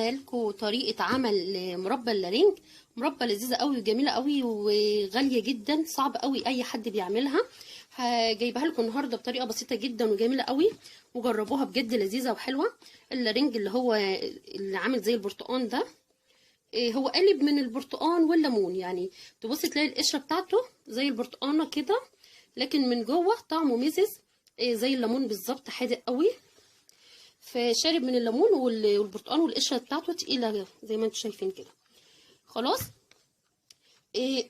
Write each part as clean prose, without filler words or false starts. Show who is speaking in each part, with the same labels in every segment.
Speaker 1: لكم طريقة عمل مربى اللارنج. مربى لذيذة قوي وجميلة قوي وغالية جدا، صعب قوي اي حد بيعملها. جايبها لكم النهارده بطريقة بسيطة جدا وجميلة قوي، وجربوها بجد لذيذة وحلوة. اللارنج اللي هو اللي عامل زي البرتقان ده، هو قالب من البرتقان والليمون، يعني تبصي تلاقي القشرة بتاعته زي البرتقانة كده، لكن من جوه طعمه مزز زي الليمون بالظبط، حادق قوي. فشارب من الليمون والبرتقان، والقشره بتاعته تقيلة زي ما انتم شايفين كده. خلاص،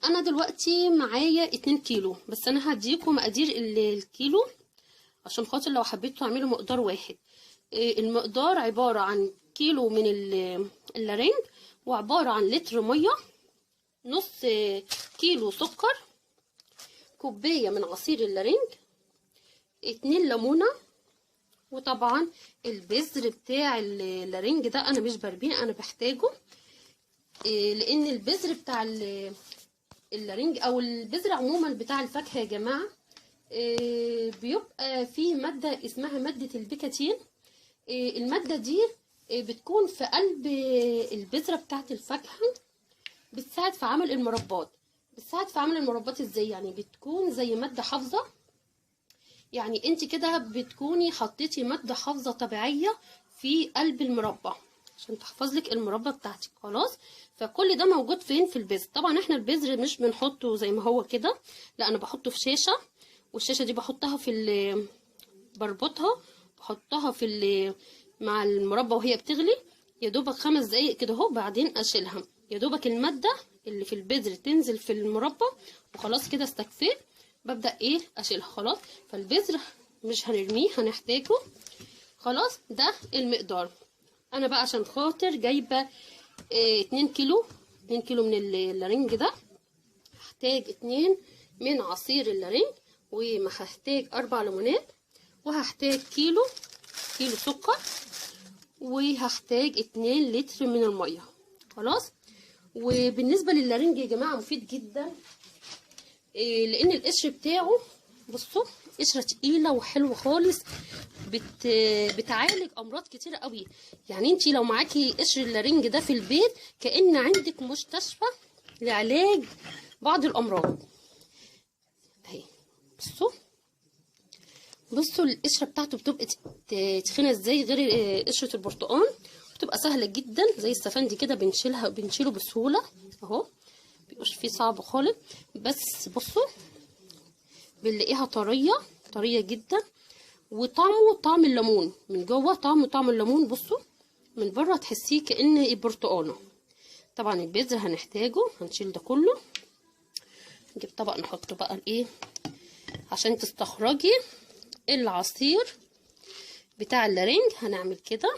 Speaker 1: انا دلوقتي معايا 2 كيلو بس، انا هديكم مقادير الكيلو عشان خاطر لو حبيتوا تعملوا مقدار واحد. المقدار عبارة عن كيلو من اللارنج، وعبارة عن لتر مية، نص كيلو سكر، كوباية من عصير اللارنج، 2 ليمونه، وطبعا البذر بتاع اللارنج ده انا مش برميه، انا بحتاجه، لان البذر بتاع اللارنج او البذر عموما بتاع الفاكهة يا جماعة، بيبقى فيه مادة اسمها مادة البيكاتين. المادة دي بتكون في قلب البذرة بتاعه الفاكهة، بتساعد في عمل المربات. بتساعد في عمل المربات ازاي؟ يعني بتكون زي مادة حافظه، يعني انت كده بتكوني حطيتي مادة حافظه طبيعية في قلب المربى عشان تحفظ لك المربى بتاعتك. خلاص، فكل ده موجود فين؟ في البذر. طبعا احنا البذر مش بنحطه زي ما هو كده، لا انا بحطه في شاشة، والشاشه دي بحطها في بربطها، بحطها في مع المربى وهي بتغلي، يا دوبك 5 دقايق كده اهو، بعدين اشيلها، يا دوبك المادة اللي في البذر تنزل في المربى وخلاص كده استكفيت، ببدأ ايه اشيلها. خلاص، فالبذر مش هنرميه، هنحتاجه. خلاص، ده المقدار. انا بقى عشان خاطر جايبه 2 كيلو، 2 كيلو من اللارنج ده، هحتاج 2 من عصير اللارنج، وهحتاج 4 ليمونات، وهحتاج كيلو سكر، وهحتاج 2 لتر من المية. خلاص، وبالنسبة للارنج يا جماعة مفيد جدا، لان القشر بتاعه بصوا قشرة تقيلة وحلوه خالص، بتعالج امراض كتيرة قوي. يعني انتي لو معاكي قشر اللارنج ده في البيت كأن عندك مستشفى لعلاج بعض الامراض. اهي بصوا القشرة بتاعته بتبقى تخينة ازاي، غير قشرة البرتقان، بتبقى سهلة جدا زي السفندي كده، بنشيله بسهولة اهو، مبيبقاش فيه صعب خالص. بس بصوا بنلاقيها طرية طرية جدا، وطعمه طعم الليمون من جوه، طعمه طعم الليمون. بصوا من بره تحسيه كأن برتقانه. طبعا البذر هنحتاجه، هنشيل ده كله، نجيب طبق نحطه بقى الايه عشان تستخرجي العصير بتاع اللارنج. هنعمل كده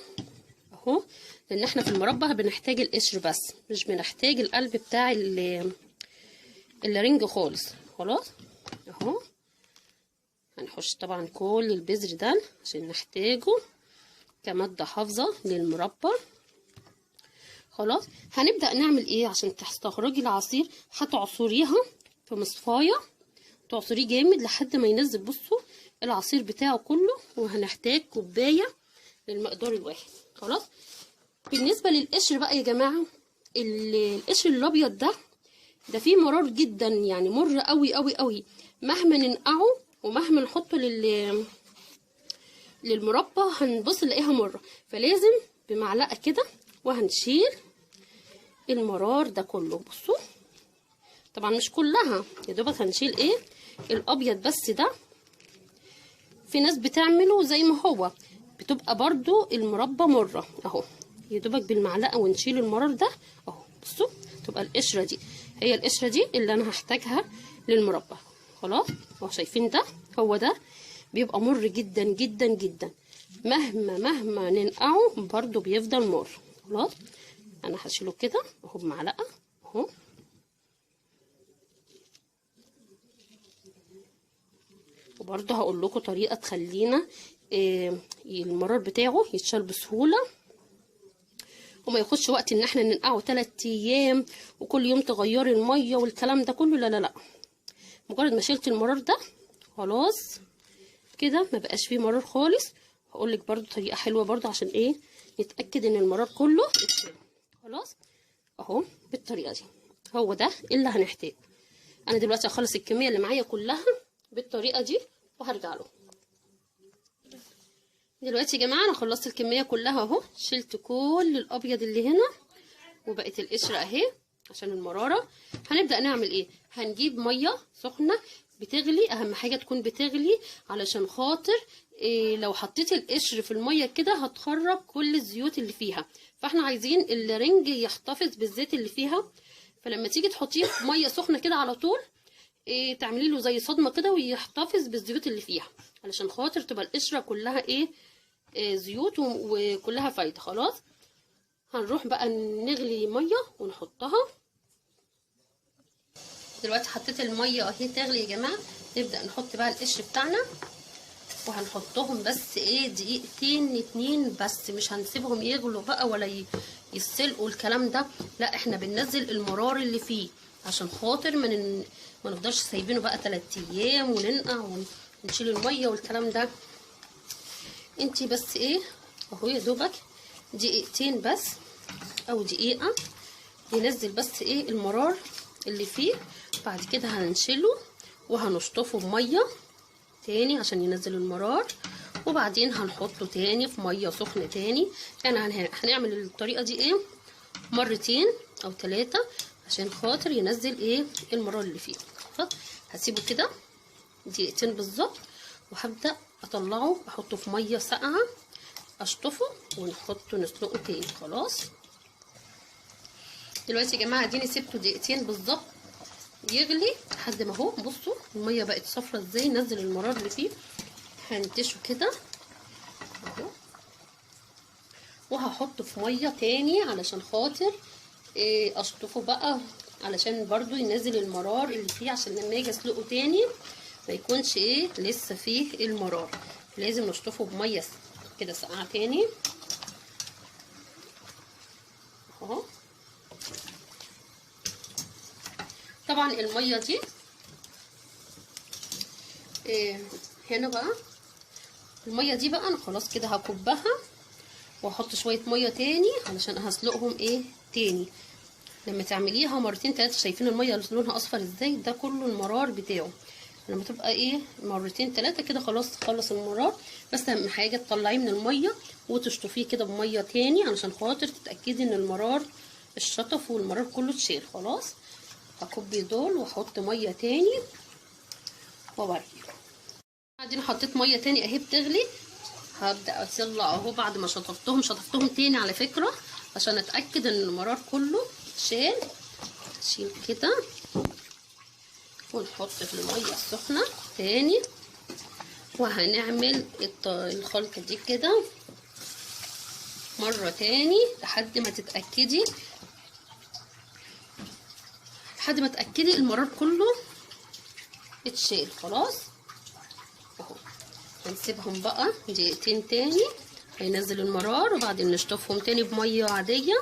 Speaker 1: اهو، لان احنا في المربى بنحتاج القشر بس، مش بنحتاج القلب بتاع اللارنج خالص. خلاص اهو، هنحش طبعا كل البذر ده عشان نحتاجه كمادة حافظة للمربى. خلاص، هنبدأ نعمل ايه عشان تستخرجي العصير؟ هتعصريها في مصفاية، تعصريه جامد لحد ما ينزل بصوا العصير بتاعه كله، وهنحتاج كوباية للمقدار الواحد. خلاص، بالنسبة للقشر بقى يا جماعة، القشر الابيض ده فيه مرار جدا، يعني مر قوي قوي قوي، مهما ننقعه ومهما نحطه للمربى هنبص نلاقيها مرة، فلازم بمعلقه كده وهنشيل المرار ده كله. بصوا طبعا مش كلها، يا دوبك هنشيل ايه الابيض بس. ده في ناس بتعمله زي ما هو، بتبقى برضو المربى مرة اهو، يا دوبك بالمعلقه ونشيل المرار ده اهو. بصوا تبقى القشرة دي هي القشرة دي اللي انا هحتاجها للمربى. خلاص، اهو شايفين ده، هو ده بيبقى مر جدا جدا جدا، مهما ننقعه برضو بيفضل مر. خلاص، انا هشيله كده اهو بمعلقه اهو. وبرضو هقول لكم طريقه تخلينا المرار بتاعه يتشال بسهولة، وما ياخدش وقت ان احنا ننقعه 3 ايام وكل يوم تغيري المية والكلام ده كله. لا لا لا، مجرد ما شلت المرار ده خلاص كده ما بقاش فيه مرار خالص. هقول لك برضو طريقه حلوة برضو عشان ايه نتاكد ان المرار كله اتشال. خلاص اهو بالطريقة دي، هو ده اللي هنحتاجه. انا دلوقتي هخلص الكمية اللي معايا كلها بالطريقة دي وهرجع له. دلوقتي يا جماعة انا خلصت الكمية كلها اهو، شلت كل الابيض اللي هنا وبقت القشرة اهي عشان المرارة. هنبدا نعمل ايه؟ هنجيب مية سخنة بتغلي، اهم حاجة تكون بتغلي علشان خاطر إيه لو حطيت القشر في المية كده هتخرج كل الزيوت اللي فيها، فاحنا عايزين الرنج يحتفظ بالزيت اللي فيها. فلما تيجي تحطيه في مية سخنة كده على طول إيه تعملي له زي صدمة كده ويحتفظ بالزيوت اللي فيها، علشان خاطر تبقى القشرة كلها ايه زيوت وكلها فايده. خلاص هنروح بقى نغلي مية ونحطها. دلوقتي حطيت المية اهي تغلي يا جماعة. نبدا نحط بقى القشر بتاعنا، وهنحطهم بس ايه دقيقتين اتنين بس، مش هنسيبهم يغلوا بقى ولا يتسلقوا الكلام ده، لا احنا بننزل المرار اللي فيه عشان خاطر ما نفضلش سايبينه بقى 3 ايام وننقع ونشيل المية والكلام ده. انتي بس ايه اهو يا دوبك دقيقتين بس او دقيقة ينزل بس ايه المرار اللي فيه. بعد كده هنشيله وهنشطفه بميه تاني عشان ينزل المرار، وبعدين هنحطه تاني في مية سخنة تاني. يعني هنعمل الطريقة دي ايه مرتين او 3 عشان خاطر ينزل ايه المرار اللي فيه. خلاص هسيبه كده دقيقتين بالظبط، وهبدا اطلعه احطه في مية ساقعه اشطفه ونحطه نسلقه تاني. خلاص دلوقتي يا جماعة اديني سبته دقيقتين بالظبط يغلي لحد ما هو بصوا المية بقت صفرة ازاي، نزل المرار اللي فيه. هنتشه كده اهو، وهحطه في مية تاني علشان خاطر ايه اشطفه بقى، علشان برضو ينزل المرار اللي فيه، عشان لما اجي اسلقه تاني ما يكونش ايه لسه فيه المرار. لازم نشطفه بميه كده ساقعه تاني اهو. طبعا المية دي إيه هنا بقى المية دي بقى انا خلاص كده هكبها واحط شوية مية تاني علشان هسلقهم ايه تاني. لما تعمليها مرتين 3 شايفين المية اللي لونها اصفر ازاي، ده كله المرار بتاعه. لما تبقى ايه مرتين 3 كده خلاص خلص المرار. بس اهم حاجة تطلعيه من المية وتشطفيه كده بميه تاني علشان خاطر تتاكدي ان المرار اتشطف والمرار كله اتشال. خلاص هكبي دول واحط مية تاني واوريكم. بعدين حطيت مية تاني اهي بتغلي، هبدا اطلع اهو بعد ما شطفتهم تاني على فكرة عشان اتاكد ان المرار كله اتشال. اشيل كده ونحط في المية السخنة تاني، وهنعمل الخلطة دي كده مرة تاني لحد ما تتاكدي، لحد ما تاكدي المرار كله اتشال. خلاص اهو هنسيبهم بقى دقيقتين تاني هينزل المرار، وبعدين نشطفهم تاني بميه عادية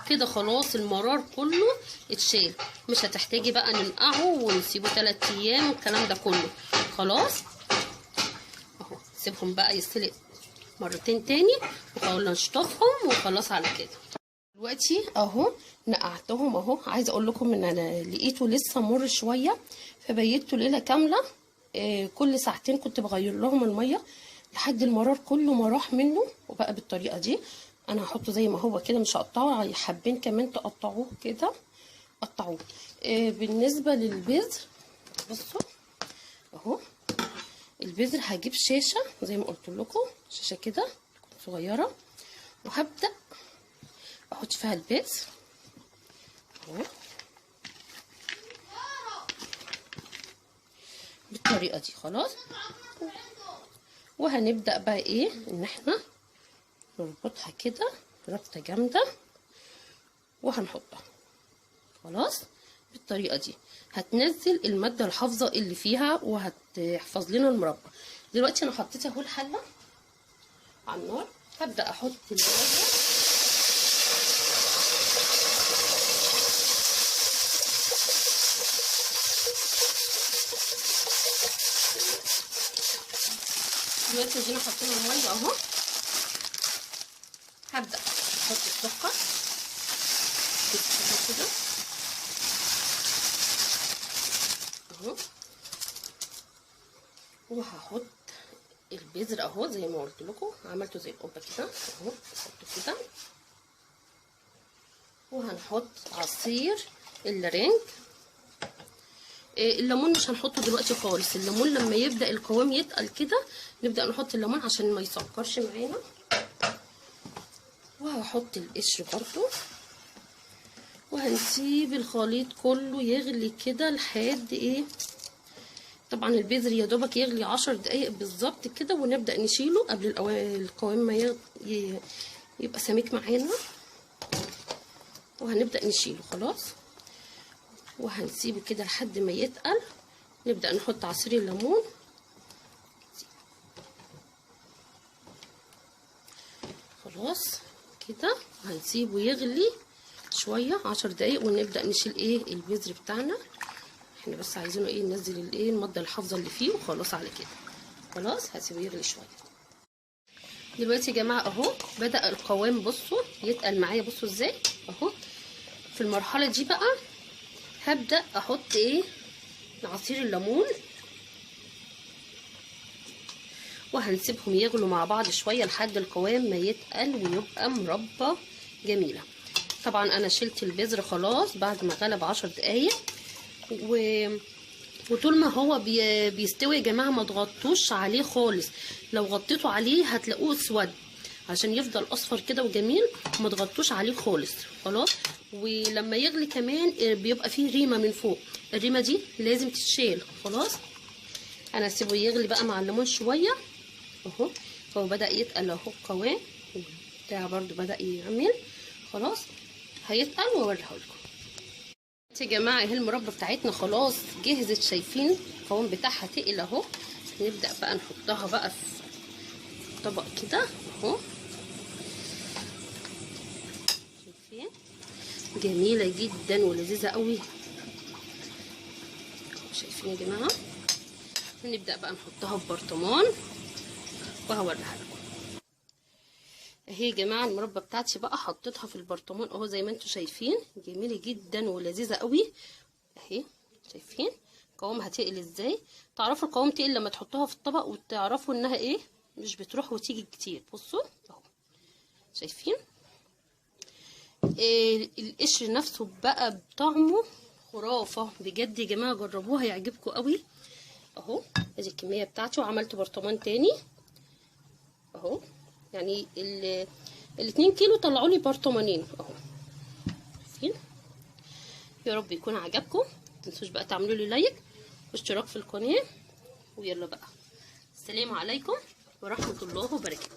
Speaker 1: كده. خلاص المرار كله اتشال، مش هتحتاجي بقى ننقعه ونسيبه 3 ايام والكلام ده كله. خلاص اهو سيبهم بقى يسلق مرتين تاني وخلاص نشطفهم وخلاص على كده. دلوقتي اهو نقعتهم اهو. عايزه اقول لكم ان انا لقيته لسه مر شوية، فبيته ليلة كاملة كل ساعتين كنت بغير لهم المية لحد المرار كله ما راح منه وبقى بالطريقة دي. انا هحطه زي ما هو كده مش هقطعه، حابين كمان تقطعوه كده قطعوه. بالنسبة للبذر بصوا اهو البذر هجيب شاشة زي ما قلت لكم، شاشة كده صغيرة، وهبدا احط فيها البذر اهو بالطريقة دي. خلاص وهنبدا بقى ايه ان احنا نربطها كده ربطه جامدة وهنحطها. خلاص بالطريقة دي هتنزل المادة الحافظة اللي فيها وهتحفظ لنا المربى. دلوقتي انا حطيت اهو الحلة على النار، هبدا احط المية دلوقتي ادينا حطينا المية اهو. هبدا السكر كده اهو، وهحط البذر اهو زي ما قلت لكم، عملته زي القبة كده اهو، احطه كده. وهنحط عصير اللارنج. الليمون مش هنحطه دلوقتي خالص، الليمون لما يبدا القوام يتقل كده نبدا نحط الليمون عشان ما يسكرش معانا. وهحط القشر برضو، وهنسيب الخليط كله يغلي كده لحد ايه، طبعا البذر يا دوبك يغلي 10 دقايق بالظبط كده، ونبدا نشيله قبل القوام ما يبقى سميك معانا، وهنبدا نشيله خلاص. وهنسيبه كده لحد ما يتقل، نبدا نحط عصير الليمون. خلاص كده هنسيبه يغلي شوية 10 دقايق، ونبدا نشيل ايه البذر بتاعنا. احنا بس عايزينه ايه، ننزل الايه المادة الحافظة اللي فيه وخلاص على كده. خلاص هسيبه يغلي شوية. دلوقتي يا جماعة اهو بدا القوام، بصوا يتقل معايا، بصوا ازاي اهو. في المرحلة دي بقى هبدا احط ايه عصير الليمون، وهنسيبهم يغلوا مع بعض شوية لحد القوام ما يتقل ويبقى مربى جميلة. طبعا انا شلت البذر خلاص بعد ما غلى ب10 دقايق، وطول ما هو بيستوي يا جماعة ما تغطوش عليه خالص، لو غطيتوا عليه هتلاقوه اسود، عشان يفضل اصفر كده وجميل ما تغطوش عليه خالص. خلاص. ولما يغلي كمان بيبقى فيه ريمه من فوق، الريمه دي لازم تتشال. خلاص انا هسيبه يغلي بقى مع الليمون شوية اهو، هو بدا يتقل اهو، القوام بتاع برده بدا يعمل. خلاص هيتقل واوريه لكم يا جماعة. اهي المربى بتاعتنا خلاص جهزت، شايفين القوام بتاعها تقل اهو. نبدا بقى نحطها بقى في طبق كده اهو، شايفين جميلة جدا ولذيذه قوي، شايفين يا جماعة. نبدا بقى نحطها في برطمان وهوريها لكم. اهي يا جماعة المربى بتاعتي بقى حطيتها في البرطمان اهو زي ما انتم شايفين، جميلة جدا ولذيذه قوي اهي، شايفين قوامها تقل ازاي. تعرفوا القوام تقل لما تحطوها في الطبق وتعرفوا انها ايه، مش بتروح وتيجي كتير. بصوا اهو شايفين إيه القشر نفسه بقى بطعمه خرافه بجد يا جماعة، جربوها هيعجبكم قوي اهو. ادي الكمية بتاعتي، وعملت برطمان تاني اهو، يعني ال2 كيلو طلعوا لي برطمانين اهو. شايفين؟ يا رب يكون عجبكم، متنسوش بقى تعملوا لي لايك واشتراك في القناة، ويلا بقى السلام عليكم ورحمة الله وبركاته.